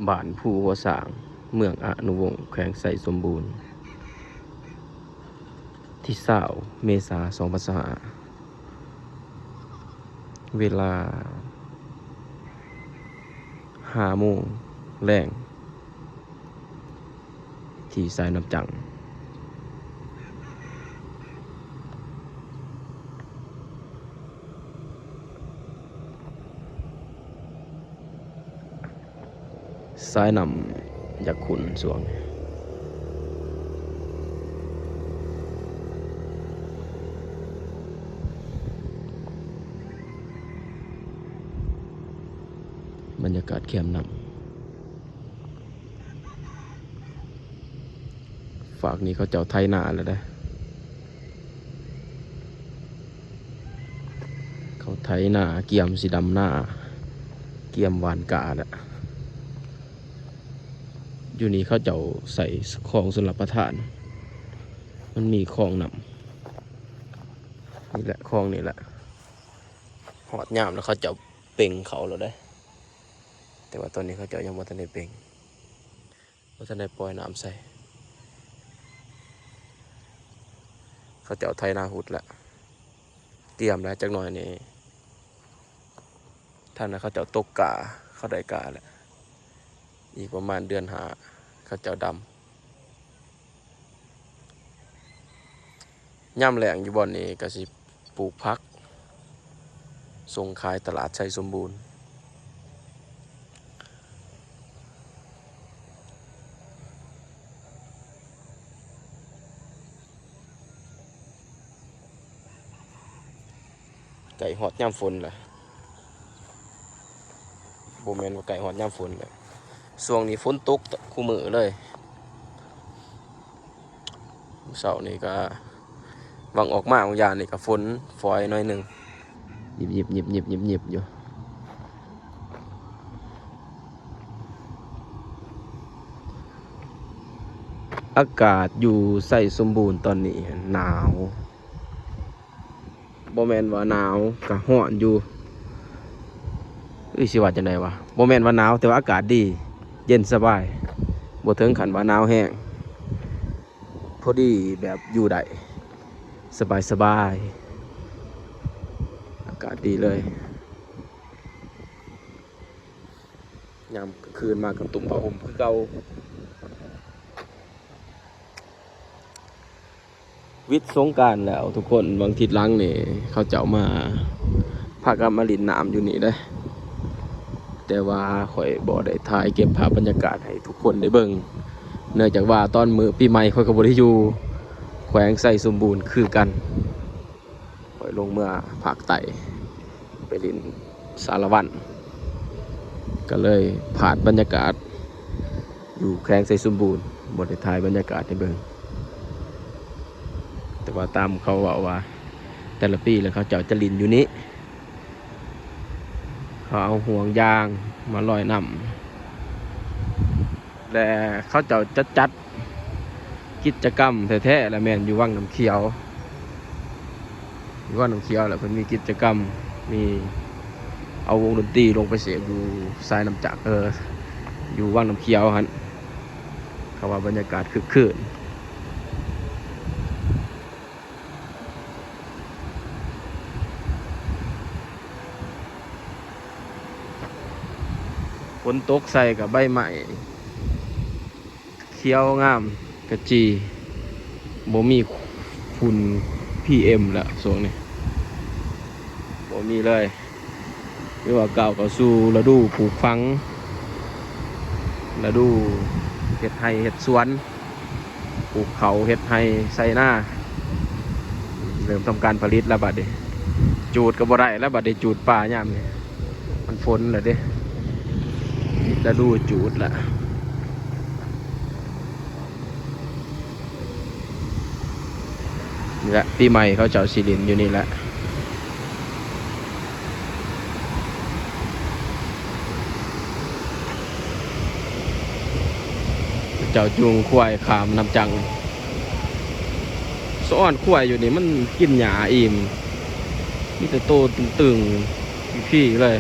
ບ້ານພູຫົວຊ້າງ ເມືອງອະນຸວົງ ແຂວງໄຊສົມບູນ ທີຊາວ ເມສາ ສອງພັນຊາວຫ້າ ເວລາຫ້າໂມງແລງ ທີ່ສາຍນ້ຳຈັງ. ສາຍນ້ຳຢາກຂຸ້ນຊ່ວງນີ້ ບັນຍາກາດແຄມນ້ຳ. ຟາກນີ້ເຂົາເຈົ້າໄຖນາແລ້ວເດ້ ເຂົາໄຖນາ ກຽມຊິດຳນາ ກຽມຫວ່ານກ້າແລ້ວ. ຢູ່ນີ້ເຂົາເຈົ້າໃຊ້ຄອງຊົນລະປະທານ ມັນມີຄອງນ້ຳ ນີ້ແຫຼະ ຄອງນີ້ແຫຼະ. ຮອດຍາມແລ້ວ ເຂົາເຈົ້າເປັ່ງເຂົ້າແລ້ວເດ້ ແຕ່ວ່າຕອນນີ້ເຂົາເຈົ້າຍັງບໍ່ທັນໄດ້ເປັ່ງ ບໍ່ທັນໄດ້ປ່ອຍນ້ຳໃສ່. ເຂົາເຈົ້າໄຖນາຮຸດແລ້ວ ກຽມແລ້ວ ຈັກໜ່ອຍນີ້ ຖ້ານັ້ນເຂົາເຈົ້າຕົກກ້າ ເຂົາໄດ້ກ້າແລ້ວ. ອີກປະມານເດືອນຫ້າ ເຂົາເຈົ້າດຳ. ຍາມແລ້ງຢູ່ບ່ອນນີ້ກໍຊິປູກຜັກ ສົ່ງຂາຍຕະຫຼາດໄຊສົມບູນ. ໃກ້ຮອດຍາມຝົນແລ້ວ ບໍ່ແມ່ນວ່າໃກ້ຮອດຍາມຝົນແລ້ວ ຊ່ວງນີ້ຝົນຕົກຄູ່ມື້ເລີຍ. ເຊົ້ານີ້ກໍຫວ່າງອອກມາຫວ່າງຢານນີ້ກໍຝົນຝອຍໜ້ອຍໜຶ່ງ ຍິບໆໆໆໆຢູ່. ອາກາດຢູ່ໄຊສົມບູນຕອນນີ້ໜາວ ບໍ່ແມ່ນວ່າໜາວ ກະຮ້ອນຢູ່ ເອີຍ ຊິວ່າຈັ່ງໃດວະ ບໍ່ແມ່ນວ່າໜາວ ແຕ່ວ່າອາກາດດີ ເຢັນສະບາຍ ບໍ່ເຖິງຂັ້ນວ່າໜາວແຮງ ພໍດີແບບຢູ່ໄດ້ ສະບາຍໆ ອາກາດດີເລີຍ. ຍາມກາງຄືນມາກໍຕຸ້ມຜ້າຫົ່ມຄືເກົ່າ. ວິດສົງການແລ້ວທຸກຄົນ ຫວ່າງທິດຫຼັງນີ້ ເຂົາເຈົ້າມາ ພາກັນມາຫຼິ້ນນ້ຳຢູ່ນີ້ເດ້ ແຕ່ວ່າຂ້ອຍບໍ່ໄດ້ຖ່າຍເກັບພາບບັນຍາກາດໃຫ້ທຸກຄົນໄດ້ເບິ່ງ ເນື່ອງຈາກວ່າຕອນມື້ປີໃໝ່ຂ້ອຍກໍບໍ່ໄດ້ຢູ່ແຂວງໄຊສົມບູນຄືກັນ. ຂ້ອຍລົງເມືອພາກໃຕ້ ໄປຫຼິ້ນສາລະວັນ ກໍເລີຍພາດບັນຍາກາດຢູ່ແຂວງໄຊສົມບູນ ບໍ່ໄດ້ຖ່າຍບັນຍາກາດໃຫ້ເບິ່ງ. ແຕ່ວ່າຕາມເຂົາເວົ້າວ່າ ແຕ່ລະປີແລ້ວເຂົາເຈົ້າຈະຫຼິ້ນຢູ່ນີ້ ເຂົາເອົາຫ່ວງຢາງມາລອຍນ້ຳ ແລະ ເຂົາເຈົ້າຈະຈັດ ກິດຈະກຳແທ້ໆ ລະແມ່ນຢູ່ວັງນ້ຳຂຽວ ຢູ່ວັງນ້ຳຂຽວລະເພິ່ນມີກິດຈະກຳ ມີເອົາວົງດົນຕີລົງໄປເສບຢູ່ສາຍນ້ຳຈັກ ເອີ ຢູ່ວັງນ້ຳຂຽວຫັ້ນ ເຂົາວ່າບັນຍາກາດຄຶກຄື້ນ. ຝົນຕົກໃສ່ກໍໃບໄມ້ ຂຽວງາມກະຈີ່ ບໍ່ມີຝຸ່ນ ພີເອັມ ແລ້ວຊ່ວງນີ້ ບໍ່ມີເລີຍ. ຖືວ່າກ້າວເຂົ້າສູ່ລະດູປູກຝັງ ລະດູເຮັດໄຮ່ເຮັດສວນ ປູກເຂົ້າເຮັດໄຮ່ໄຖນາ ເລີ່ມທຳການຜະລິດແລ້ວບາດນີ້. ຈູດກໍບໍ່ໄດ້ແລ້ວບາດນີ້ ຈູດປ່າຍາມນີ້ ມັນຝົນແລ້ວເດ້ ລະດູຈູດແລ້ວ. ນີ້ແຫຼະ ປີໃໝ່ເຂົາເຈົ້າຊິຫຼິ້ນຢູ່ນີ້ແຫຼະ ເຈົ້າຈູງຄວາຍຂ້າມນ້ຳຈັງ ສະອອນຄວາຍຢູ່ນີ້ມັນກິນຫຍ້າອີ່ມ ມີແຕ່ໂຕຕຶງໆ ພີ້ເລີຍ.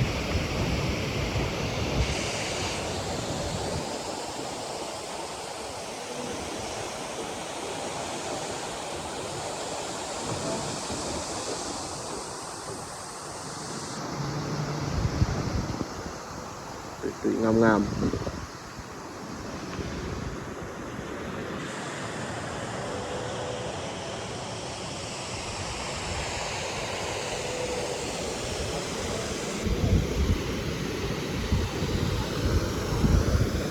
ງາມໆ.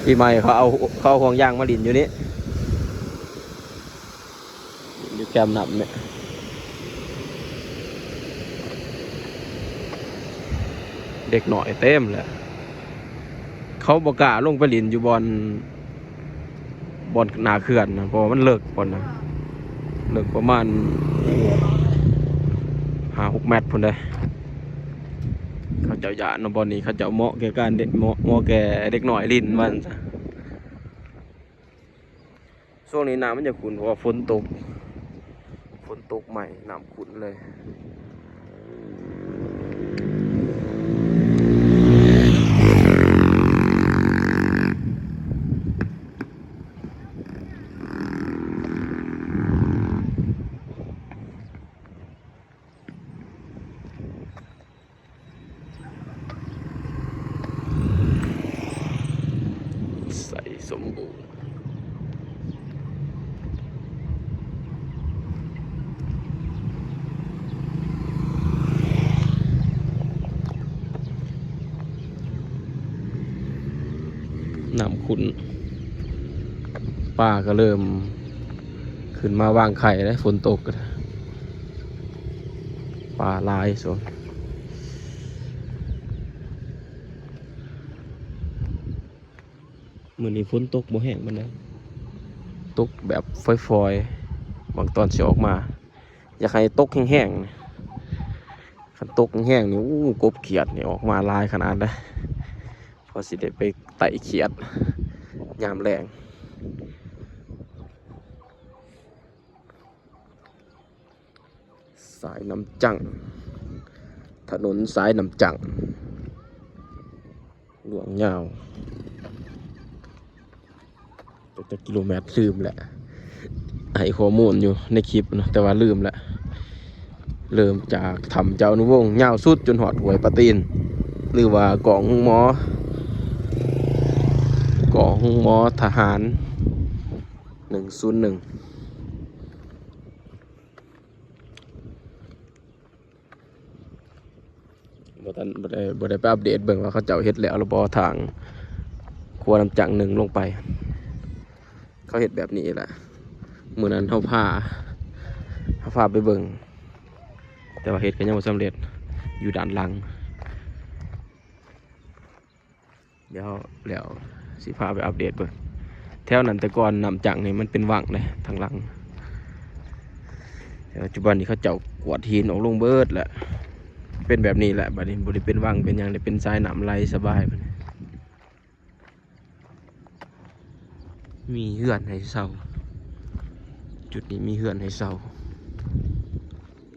ປີໃໝ່ເຂົາເອົາ ເຂົາເອົາຫ່ວງຢາງມາຫຼິ້ນຢູ່ນີ້ ຢູ່ແຄມນ້ຳນີ້ ເດັກນ້ອຍເຕັມເລີຍ. ເຂົາບໍ່ກ້າລົງໄປຫຼິ້ນຢູ່ບ່ອນ ບ່ອນໜ້າເຂື່ອນນະ ເພາະວ່າມັນເລິກ ບ່ອນນະ ເລິກປະມານ ໂອ້ ຫ້າຫົກແມັດພຸ້ນເດ້. ເຂົາເຈົ້າຢ້ານເນາະ ບ່ອນນີ້ເຂົາເຈົ້າເໝາະແກ່ການເດັກ ເໝາະ ເໝາະແກ່ເດັກນ້ອຍຫຼິ້ນວ່າຊັ້ນຊະ. ຊ່ວງນີ້ນ້ຳມັນຈະຂຸ້ນ ເພາະວ່າຝົນຕົກ ຝົນຕົກໃໝ່ ນ້ຳຂຸ້ນເລີຍ. ໃສສົມບູນ ນ້ຳຂຸ້ນ ປາກໍເລີ່ມຂຶ້ນມາວາງໄຂ່ແລ້ວ ຝົນຕົກ ປາຫຼາຍຊ່ວງ ມື້ນີ້ຝົນຕົກບໍ່ແຮງປານໃດ ຕົກແບບຝອຍໆ ບາງຕອນຊິອອກມາ ຢາກໃຫ້ຕົກແຮງໆ ຄັນຕົກແຮງໆນີ້ ໂອ້ ກົບຂຽດນີ້ອອກມາຫຼາຍຂະໜາດໃດ ພໍຊິໄດ້ໄປໄຕ່ຂຽດຍາມແລງ. ສາຍນ້ຳຈັ້ງ ຖະໜົນສາຍນ້ຳຈັ້ງ ຫຼວງຍາວ ຈັກກິໂລແມັດລືມແຫຼະ ໃຫ້ຂໍ້ມູນຢູ່ໃນຄລິບເນາະ ແຕ່ວ່າລືມແຫຼະ. ເລີ່ມຈາກຖ້ຳເຈົ້າອະນຸວົງ ຍາວສຸດຈົນຮອດຫ້ວຍປາຕີນ ຫຼືວ່າກອງໂຮງໝໍ ກອງໂຮງໝໍທະຫານ ໜຶ່ງສູນໜຶ່ງ ບໍ່ທັນ ບໍ່ໄດ້ ບໍ່ໄດ້ໄປອັບເດດເບິ່ງວ່າເຂົາເຈົ້າເຮັດແລ້ວຫຼືບໍ່ ທາງຂົວນ້ຳຈັ້ງໜຶ່ງລົງໄປ ເຂົາເຮັດແບບນີ້ແຫຼະ. ມື້ນັ້ນເຮົາພາ ເຮົາພາໄປເບິ່ງ ແຕ່ວ່າເຮັດກໍຍັງບໍ່ສຳເລັດ ຢູ່ດ້ານຫຼັງ. ດຽວແລ້ວຊິພາໄປອັບເດດເບິ່ງ. ແຖວນັ້ນແຕ່ກ່ອນນ້ຳຈັ້ງນີ້ມັນເປັນວັງເດ້ ທາງຫຼັງ ແຕ່ປັດຈຸບັນນີ້ເຂົາເຈົ້າກວາດຫີນອອກລົງເບິດແລ້ວ ເປັນແບບນີ້ແຫຼະ. ບັດນີ້ບໍ່ໄດ້ເປັນວັງເປັນຫຍັງເດ້ ເປັນສາຍນ້ຳໄຫຼສະບາຍບັດນີ້. ມີເຮືອນໃຫ້ເຊົ່າ ຈຸດນີ້ມີເຮືອນໃຫ້ເຊົ່າ.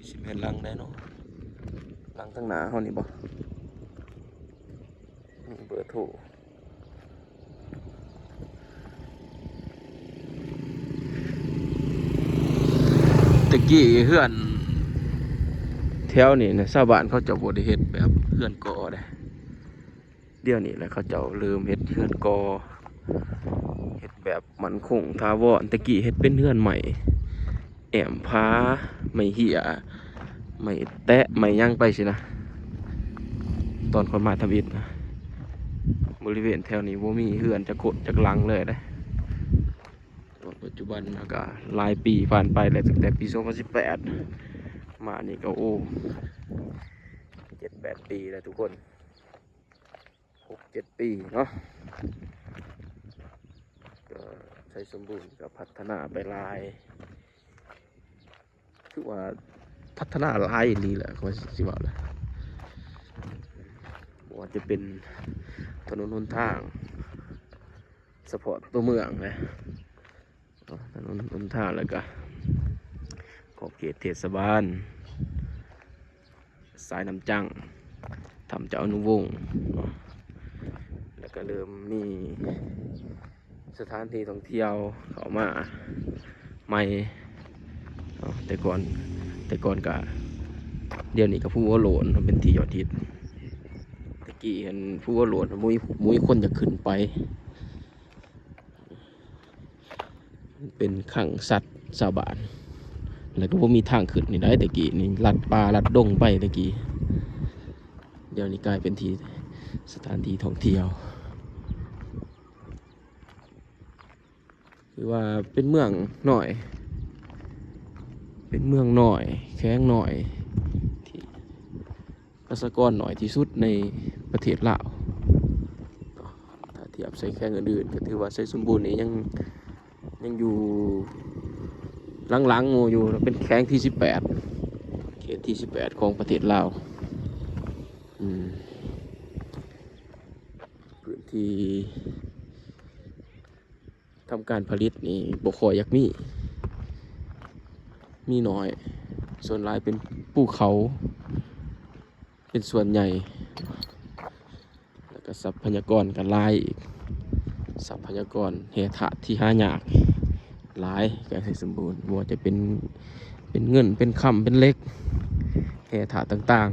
ຊິແມ່ນຫຼັງໃດເນາະ ຫຼັງທາງໜ້າເຮົານີ້ບໍ່? ມີເບີໂທ. ແຕ່ກີ້ເຮືອນແຖວນີ້ນະ ຊາວບ້ານເຂົາເຈົ້າບໍ່ໄດ້ເຮັດແບບເຮືອນກໍ່ເດ້. ດຽວນີ້ແຫຼະເຂົາເຈົ້າເລີ່ມເຮັດເຮືອນກໍ່ ເຮັດແບບໝັ້ນຄົງຖາວອນ. ແຕ່ກີ້ເຮັດເປັນເຮືອນໄມ້ ແອ້ມຜາ ໄມ້ເຫ້ຍ ໄມ້ແຕະ ໄມ້ຫຍັງໄປຊີ້ນະ. ຕອນຂ້ອຍມາທຳອິດນະ ບໍລິເວນແຖວນີ້ບໍ່ມີເຮືອນຈັກຄົນຈັກຫຼັງເລີຍເດ້. ຕອນປັດຈຸບັນນະກະຫຼາຍປີຜ່ານໄປແລ້ວ ຕັ້ງແຕ່ປີສອງພັນສິບແປດມານີ້ກະ ໂອ້ ເຈັດແປດປີແລ້ວທຸກຄົນ. ຫົກເຈັດປີເນາະ ກໍໄຊສົມບູນກໍພັດທະນາໄປຫຼາຍ ຖືວ່າພັດທະນາຫຼາຍອີ່ຫຼີແຫຼະ ຂ້ອຍຊິເວົ້າແຫຼະ. ບໍ່ວ່າຈະເປັນຖະໜົນຫົນທາງສະເພາະຕົວເມືອງນະ ເນາະ ຖະໜົນຫົນທາງ ແລ້ວກະຂອບເຂດເທດສະບານ ສາຍນ້ຳຈັ້ງ ຖ້ຳເຈົ້າອະນຸວົງເນາະ ແລ້ວກະເລີ່ມມີສະຖານທີ່ທ່ອງທ່ຽວເຂົ້າມາໃໝ່ເນາະ. ແຕ່ກ່ອນ ແຕ່ກ່ອນກະ ດຽວນີ້ກະພູຫົວໂລ້ນເນາະ ເປັນທີ່ຍອດຮິດ ແຕ່ ກີ້ຫັ້ນພູວາໂລ້ນ ບໍ່ມີ ບໍ່ມີຄົນຢາກຂຶ້ນໄປ ເປັນຄັງສັດຊາວບ້ານ ແລ້ວກໍບໍ່ມີທາງຂຶ້ນນີ້ໄດ໋. ແຕ່ກີ້ນີ້ລັດປ່າລັດດົງໄປແຕ່ກີ້ ດຽວນີ້ກາຍເປັນທີ່ ສະຖານທີ່ທ່ອງທ່ຽວ. ຖືວ່າເປັນເມືອງນ້ອຍ ເປັນເມືອງນ້ອຍ ແຂວງນ້ອຍ ທີ່ປະຊາກອນໜ້ອຍທີ່ສຸດໃນປະເທດລາວ. ຖ້າທຽບໃສ່ແຂວງອື່ນໆ ກໍຖືວ່າໄຊສົມບູນນີ້ຍັງ ຍັງຢູ່ຫຼັງໆໝູ່ຢູ່ ເປັນແຂວງທີສິບແປດ ເຂດທີສິບແປດຂອງປະເທດລາວ. ອືມ ພື້ນທີ່ ທຳການຜະລິດນີ້ບໍ່ຄ່ອຍຢາກມີ ມີໜ້ອຍ ສ່ວນຫຼາຍເປັນພູເຂົາເປັນສ່ວນໃຫຍ່ ແລ້ວກໍຊັບພະຍາກອນກໍຫຼາຍອີກ ຊັບພະຍາກອນແຮ່ທາດທີ່ຫາຍາກຫຼາຍ ແຂວງໄຊສົມບູນ ບໍ່ວ່າຈະເປັນ ເປັນເງິນ ເປັນຄຳ ເປັນເຫຼັກ ແຮ່ທາດຕ່າງ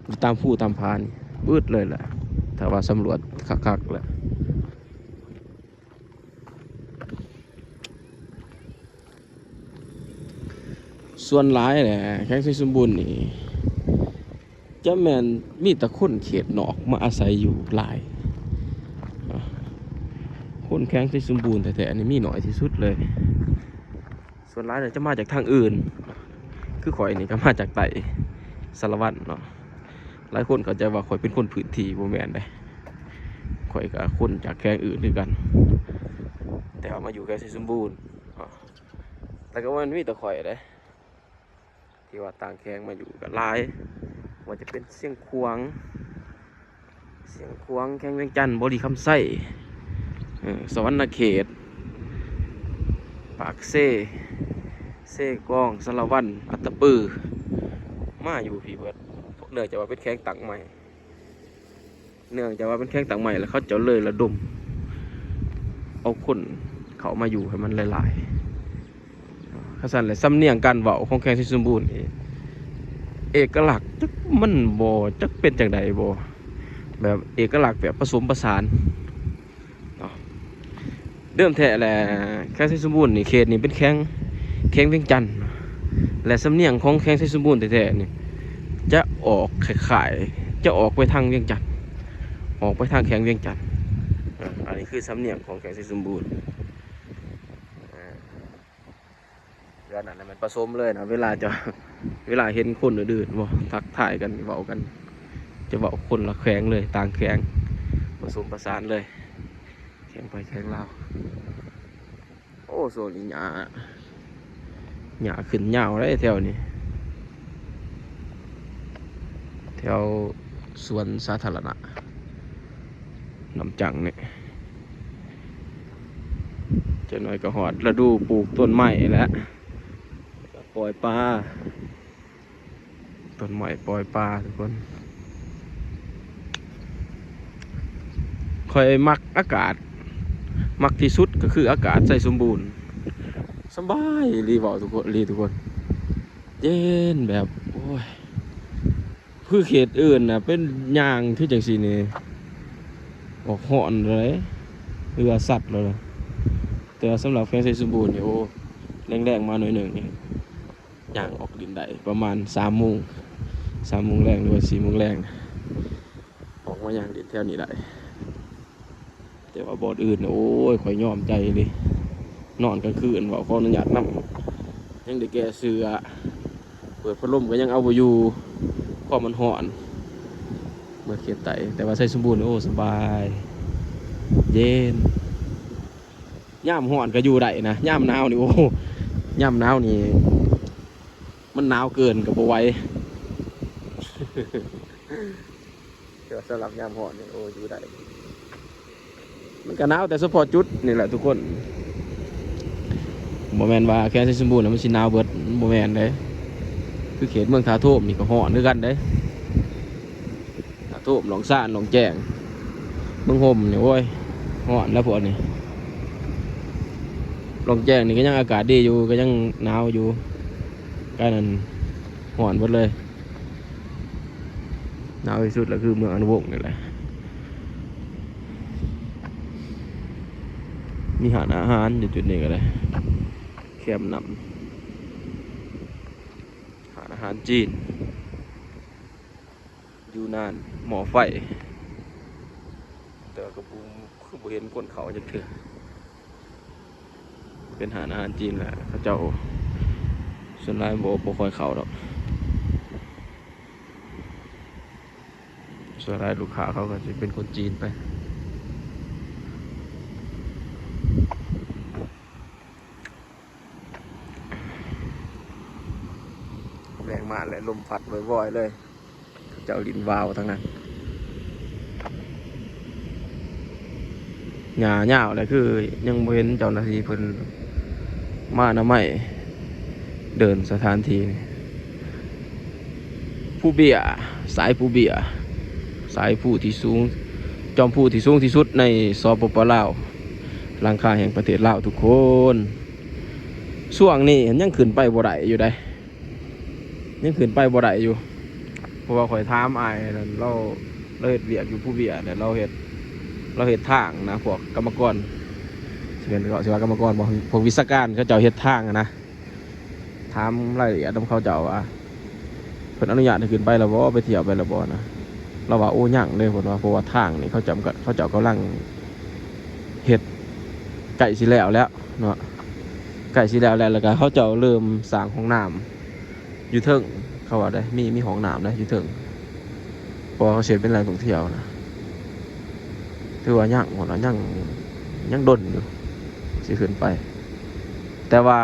ໆ ຢູ່ຕາມພູຕາມຜານີ້ເບິດເລີຍແຫຼະ ຖ້າວ່າສຳຫຼວດຄັກໆແລ້ວ. ສ່ວນຫຼາຍແຫຼະ ແຂວງໄຊສົມບູນນີ້ ຈະແມ່ນມີແຕ່ຄົນເຂດນອກມາອາໄສຢູ່ຫຼາຍ. ຄົນແຂວງໄຊສົມບູນແທ້ໆນີ້ມີໜ້ອຍທີ່ສຸດເລີຍ. ສ່ວນຫຼາຍແລ້ວຈະມາຈາກທາງອື່ນ ຄືຂ້ອຍນີ້ກໍມາຈາກໃຕ້ສາລະວັນເນາະ. ຫຼາຍຄົນເຂົ້າໃຈວ່າຂ້ອຍເປັນຄົນພື້ນທີ່ ບໍ່ແມ່ນເດ້ ຂ້ອຍກໍຄົນຈາກແຂວງອື່ນຄືກັນ ແຕ່ວ່າມາຢູ່ແຂວງໄຊສົມບູນເນາະ. ແລ້ວກໍບໍ່ແມ່ນມີແຕ່ຂ້ອຍເດ້ ທີ່ວ່າຕ່າງແຂວງມາຢູ່ກໍຫຼາຍ ບໍ່ວ່າຈະເປັນຊຽງຂວາງ ຊຽງຂວາງ ແຂວງວຽງຈັນ ບໍລິຄຳໄຊ ເອີ ສະຫວັນນະເຂດ ປາກເຊ ເຊກອງ ສາລະວັນ ອັດຕະປື ມາຢູ່ພີ້ເບິດ ເນື່ອງຈາກວ່າເປັນແຂວງຕັ້ງໃໝ່ ເນື່ອງຈາກວ່າເປັນແຂວງຕັ້ງໃໝ່ ແລ້ວເຂົາເຈົ້າເລີຍລະດົມເອົາຄົນເຂົ້າມາຢູ່ໃຫ້ມັນຫຼາຍໆ. ຄັນຊັ້ນແຫຼະ ສຳນຽງການເວົ້າຂອງແຂວງໄຊສົມບູນນີ້ ເອກະລັກຈັກມັນບໍ່ ຈັກເປັນຈັ່ງໃດບໍ່ ແບບເອກະລັກແບບປະສົມປະສານເນາະ. ເດີມແທ້ແຫຼະ ແຂວງໄຊສົມບູນນີ້ ເຂດນີ້ເປັນແຂວງ ແຂວງວຽງຈັນ ແລະ ສຳນຽງຂອງແຂວງໄຊສົມບູນແທ້ໆນີ້ ຈະອອກຄ້າຍໆ ຈະອອກໄປທາງວຽງຈັນ ອອກໄປທາງແຂວງວຽງຈັນ. ອາ ອັນນີ້ຄືສຳນຽງຂອງແຂວງໄຊສົມບູນ. ອາ ເທື່ອນັ້ນນະແມ່ນປະສົມເລີຍນະ ເວລາຈະ ເວລາເຫັນຄົນອື່ນໆບໍ່ ທັກທາຍກັນ ເວົ້າກັນ ຈະເວົ້າຄົນລະແຂວງເລີຍ ຕ່າງແຂວງ ປະສົມປະສານເລີຍ ແຂວງໄປແຂວງລາວ. ໂອ້ ໂຊນນີ້ຫຍ້າ ຫຍ້າຂຶ້ນຍາວເດ້ແຖວນີ້ ແຖວສວນສາທາລະນະນ້ຳຈັງນີ້. ຈັກໜ້ອຍກໍຮອດລະດູປູກຕົ້ນໄມ້ແລ້ວ ປ່ອຍປາ ຕົ້ນໄມ້ປ່ອຍປາທຸກຄົນ. ຂ້ອຍມັກອາກາດ ມັກທີ່ສຸດກໍຄືອາກາດໄຊສົມບູນ ສະບາຍອີ່ຫຼີ ເວົ້າທຸກຄົນ ອີ່ຫຼີທຸກຄົນ ເຢັນແບບ ໂອ້ຍ ຄືເຂດອື່ນນະ ເປັນຍ່າງຄືຈັ່ງຊີ້ນີ້ ອອກຮ້ອນເລີຍ ເຫື່ອສັດເລີຍ. ແຕ່ວ່າສຳລັບແຂວງໄຊສົມບູນນີ້ ໂອ້ ແລງໆມາໜ້ອຍໜຶ່ງນີ້ ຍ່າງອອກຫຼິ້ນໄດ້ປະມານສາມໂມງ ສາມໂມງແລງ ຫຼືວ່າສີ່ໂມງແລງ ອອກມາຍ່າງຫຼິ້ນແຖວນີ້ໄດ້. ແຕ່ວ່າບ່ອນອື່ນ ໂອ້ຍ ຂ້ອຍຍອມໃຈເລີຍ ນອນກາງຄືນ ເວົ້າຂໍອະນຸຍາດນຳ ຍັງໄດ້ແກ່ເສື້ອ ເປີດພັດລົມກໍຍັງເອົາບໍ່ຢູ່ ຄວາມມັນຮ້ອນ ເໝືອນເຂດໃຕ້. ແຕ່ວ່າໄຊສົມບູນ ໂອ້ ສະບາຍ ເຢັນ ຍາມຮ້ອນກໍຢູ່ໄດ້ນະ ຍາມໜາວນີ້ ໂອ້ ຍາມໜາວນີ້ ມັນໜາວເກີນກໍບໍ່ໄຫວ. ແຕ່ວ່າສຳລັບຍາມຮ້ອນນີ້ ໂອ້ ຢູ່ໄດ້ ມັນກໍໜາວແຕ່ສະເພາະຈຸດນີ້ແຫຼະທຸກຄົນ. ບໍ່ແມ່ນວ່າແຂວງໄຊສົມບູນນະ ມັນຊິໜາວເບິດ ມັນບໍ່ແມ່ນເດ້. ຄືເຂດເມືອງທ່າໂທມນີ້ກໍຮ້ອນຄືກັນເດ້. ທ່າໂທມ ໜອງຊານ ໜອງແຈ້ງ ເມືອງຫົ່ມນີ້ ໂອ້ຍ ຮ້ອນແລ້ວພວກນີ້. ໜອງແຈ້ງນີ້ກໍຍັງອາກາດດີຢູ່ ກໍຍັງໜາວຢູ່ ກາຍນັ້ນຮ້ອນເບິດເລີຍ. ໜ ນາວທີ່ສຸດລະຄືເມືອງອະນຸວົງນີ້ແຫຼະ. ມີຮ້ານອາຫານຢູ່ຈຸດນີ້ກໍໄດ້ ແຄມນ້ຳ ຮ້ານອາຫານຈີນ ຢູ່ນານ ໝໍ້ໄຟ ແຕ່ວ່າກໍບໍ່ ຄືບໍ່ເຫັນຄົນເຂົ້າຈັກເທື່ອ. ເປັນຮ້ານອາຫານຈີນແຫຼະ ເຂົາເຈົ້າສ່ວນຫຼາຍບໍ່ ບໍ່ຄ່ອຍເຂົ້າດອກ. ສ່ວນຫຼາຍລູກຄ້າເຂົາກໍຊິເປັນຄົນຈີນໄປ. ແຮງມາກແຫຼະ ລົມພັດວອຍໆເລີຍ. ເຈົ້າຫຼິ້ນວາວທັງນັ້ນ. ຫຍ້າຍາວແຫຼະ ຄືຍັງບໍ່ເຫັນເຈົ້າໜ້າທີ່ເພິ່ນມາອະນາໄມເດີ່ນສະຖານທີ່ນີ້. ພູເບ້ຍ ສາຍພູເບ້ຍ ສາຍພູທີ່ສູງ ຈອມພູທີ່ສູງທີ່ສຸດໃນ ສປປ ລາວ ຫຼັງຄາແຫ່ງປະເທດລາວທຸກຄົນ. ຊ່ວງນີ້ຍັງຂຶ້ນໄປບໍ່ໄດ້ຢູ່ໃດ. ຍັງຂຶ້ນໄປບໍ່ໄດ້ຢູ່ ເພາະວ່າຂ້ອຍຖາມອ້າຍນັ້ນ ລາວ ລາວເຮັດວຽກຢູ່ພູເບ້ຍແຫຼະ ລາວເຮັດ ລາວເຮັດທາງນະ ພວກກຳມະກອນ ຊິແມ່ນ ຊິວ່າກຳມະກອນບໍ່ ພວກວິຊາການເຂົາເຈົ້າເຮັດທາງນະ. ຖາມລາຍລະອຽດນຳເຂົາເຈົ້າວ່າ ເພິ່ນອະນຸຍາດໃຫ້ຂຶ້ນໄປແລ້ວບໍ່ ໄປທ່ຽວໄປແລ້ວບໍ່ນະ. ລາວວ່າ ໂອ້ ຍັງເດ້ ເພິ່ນວ່າ ເພາະວ່າທາງນີ້ເຂົາຈຳກັດ ເຂົາເຈົ້າກຳລັງເຮັດ ໃກ້ຊິແລ້ວແລ້ວເນາະ ໃກ້ຊິແລ້ວແລ້ວ ແລ້ວກໍເຂົາເຈົ້າເລີ່ມສ້າງຫ້ອງນ້ຳຢູ່ເທິງ ເຂົາວ່າໄດ໋ ມີ ມີຫ້ອງນ້ຳໄດ໋ຢູ່ເທິງ ເພາະວ່າເຂົາຊິເຮັດເປັນແຫຼ່ງທ່ອງທ່ຽວນະ. ຖືວ່າຍັງ ເພິ່ນວ່າຍັງ ຍັງດົນຢູ່ ຊິຂຶ້ນໄປ ແຕ່ວ່າ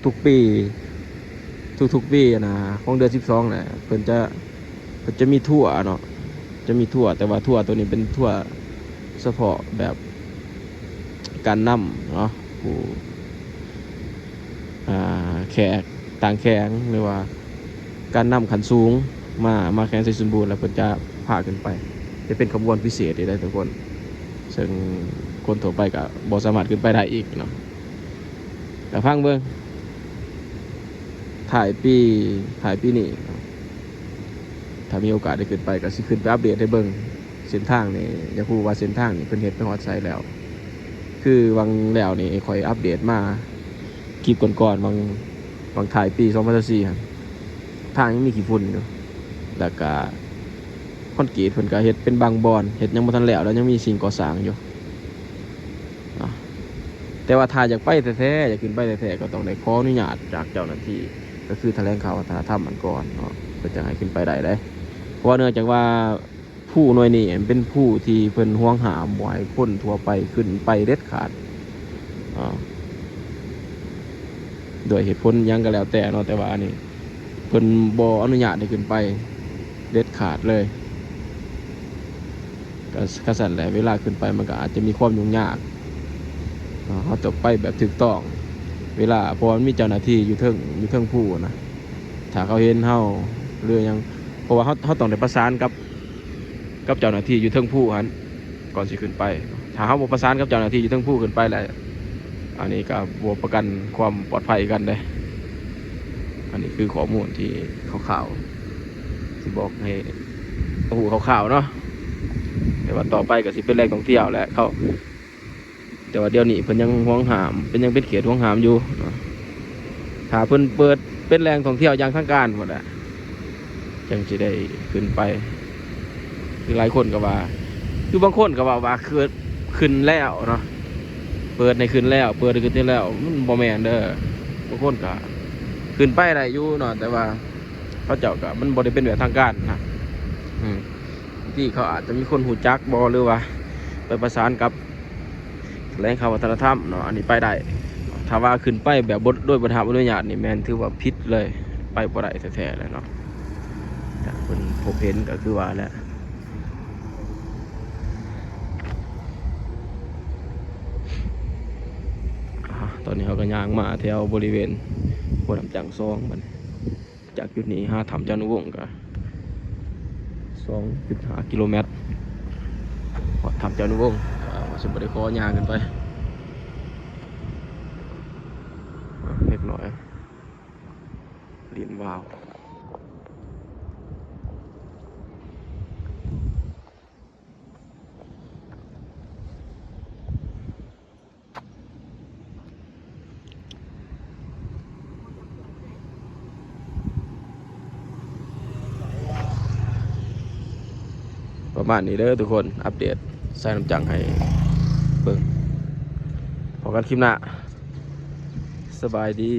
ທຸກໆປີ ທຸກໆປີນະ ຂອງເດືອນສິບສອງນະ ເພິ່ນຈະ ເພິ່ນຈະມີທົວເນາະ ຈະມີທົວ ແຕ່ວ່າທົວໂຕນີ້ເປັນທົວສະເພາະແບບການນຳເນາະ ຜູ້ ອ່າ ແຂກຕ່າງແຂວງ ຫຼືວ່າການນຳຂັ້ນສູງ ມາ ມາແຂວງໄຊສົມບູນ ແລ້ວເພິ່ນຈະພາຂຶ້ນໄປ ຈະເປັນຂະບວນພິເສດເດ້ທຸກຄົນ ເຊິ່ງຄົນທົ່ວໄປກໍບໍ່ສາມາດຂຶ້ນໄປໄດ້ອີກເນາະ. ກໍຟັງເບິ່ງ ທ້າຍປີ ທ້າຍປີນີ້ ຖ້າມີໂອກາດໄດ້ຂຶ້ນໄປ ກໍຊິຂຶ້ນໄປອັບເດດໃຫ້ເບິ່ງ. ເສັ້ນທາງນີ້ ຢາກຮູ້ວ່າເສັ້ນທາງນີ້ເພິ່ນເຮັດໄປຮອດໃສແລ້ວ. ຄືຫວ່າງແລ້ວນີ້ຂ້ອຍອັບເດດມາຄລິບກ່ອນໆ ຫວ່າງ ຫວ່າງທ້າຍປີສອງພັນຊາວສີ່ຫັ້ນ ທາງຍັງມີຂີ້ຝຸ່ນຢູ່ ແລ້ວກະຄອນກຣີດເພິ່ນກະເຮັດເປັນບາງບ່ອນ ເຮັດຍັງບໍ່ທັນແລ້ວ ແລ້ວຍັງມີສິ່ງກໍ່ສ້າງຢູ່. ເນາະ ແຕ່ວ່າຖ້າຢາກໄປແທ້ໆ ຢາກຂຶ້ນໄປແທ້ໆ ກໍຕ້ອງໄດ້ຂໍອະນຸຍາດຈາກເຈົ້າໜ້າທີ່ ກໍຄືຖະແຫຼງຂ່າວວັດທະນະທຳຫັ້ນກ່ອນເນາະ ເພິ່ນຈັ່ງໃຫ້ຂຶ້ນໄປໄດ້ເດ້. ເພາະວ່າເນື່ອງຈາກວ່າພູໜ່ວຍນີ້ເປັນພູທີ່ເພິ່ນຫວງຫ້າມບໍ່ໃຫ້ຄົນທົ່ວໄປຂຶ້ນໄປເດັດຂາດ ອາ ດ້ວຍເຫດຜົນຫຍັງກໍແລ້ວແຕ່ເນາະ ແຕ່ວ່າອັນນີ້ ເພິ່ນບໍ່ອະນຸຍາດໃຫ້ຂຶ້ນໄປເດັດຂາດເລີຍ. ກໍ ຄັນຊັ້ນແຫຼະ ເວລາຂຶ້ນໄປມັນກໍອາດຈະມີຄວາມຫຍຸ້ງຍາກເນາະ ເຮົາຕ້ອງໄປແບບຖືກຕ້ອງເວລາ ເພາະວ່າມັນມີເຈົ້າໜ້າທີ່ຢູ່ເທິງ ຢູ່ເທິງພູນະ ຖ້າເຂົາເຫັນເຮົາ ຫຼືຫຍັງ ເພາະວ່າເຮົາ ເຮົາຕ້ອງໄດ້ປະສານກັບ ກັບເຈົ້າໜ້າທີ່ຢູ່ເທິງພູຫັ້ນ ກ່ອນຊິຂຶ້ນໄປ. ຖ້າເຮົາບໍ່ປະສານກັບເຈົ້າໜ້າທີ່ຢູ່ເທິງພູຂຶ້ນໄປແລ້ວ ອັນນີ້ກໍບໍ່ປະກັນຄວາມປອດໄພກັນເດ້. ອັນນີ້ຄືຂໍ້ມູນທີ່ຄ່າວໆ ຊິບອກໃຫ້ຮູ້ຄ່າວໆເນາະ ແຕ່ວ່າຕໍ່ໄປກໍຊິເປັນແຫຼ່ງທ່ອງທ່ຽວແຫຼະ ເຂົາ ແຕ່ວ່າດຽວນີ້ເພິ່ນຍັງຫວງຫ້າມ ເປັນ ຍັງເປັນເຂດຫວງຫ້າມຢູ່ເນາະ. ຖ້າເພິ່ນເປີດເປັນແຫຼ່ງທ່ອງທ່ຽວຢ່າງທາງການພຸ້ນແຫຼະ ຈັ່ງຊິໄດ້ຂຶ້ນໄປ. ຄືຫຼາຍຄົນກໍວ່າ ຄືບາງຄົນກໍເວົ້າວ່າ ຄືຂຶ້ນແລ້ວເນາະ ເປີດໃຫ້ຂຶ້ນແລ້ວ ເປີດໃຫ້ຂຶ້ນແລ້ວ ມັນບໍ່ແມ່ນເດີ. ບາງຄົນກໍຂຶ້ນໄປໄດ້ຢູ່ເນາະ ແຕ່ວ່າເຂົາເຈົ້າກໍ ມັນບໍ່ໄດ້ເປັນແບບທາງການນະ ອືມ ບາງທີເຂົາອາດຈະມີຄົນຮູ້ຈັກບໍ່ ຫຼືວ່າໄປປະສານກັບ ແຫຼ່ງຂ່າວວັດທະນະທຳເນາະ ອັນນີ້ໄປໄດ້. ຖ້າວ່າຂຶ້ນໄປແບບບໍ່ ໂດຍບໍ່ໄດ້ຮັບອະນຸຍາດນີ້ ແມ່ນຖືວ່າຜິດເລີຍ ໄປບໍ່ໄດ້ແທ້ໆເລີຍເນາະ. ຖ້າເພິ່ນພົບເຫັນກໍຄືວ່າແຫຼະ. ອາ ຕອນນີ້ເຮົາກໍຍ່າງມາແຖວບໍລິເວນຫ້ວຍນ້ຳຈັງສອງ ບັດນີ້ ຈາກຈຸດນີ້ຫາຖ້ຳຈານຸວົງກໍສອງຈຸດຫ້າກິໂລແມັດ ຮອດຖ້ຳຈານຸວົງ ກໍຊິບໍ່ໄດ້ຂໍຍ່າງຂຶ້ນໄປ ເລັກນ້ອຍ ຫຼິ້ນວາວ. ປະມານນີ້ເດີທຸກຄົນ ອັບເດດສາຍນ້ຳຈັງໃຫ້ເບິ່ງ. ພໍ້ກັນຄລິບໜ້າ ສະບາຍດີ.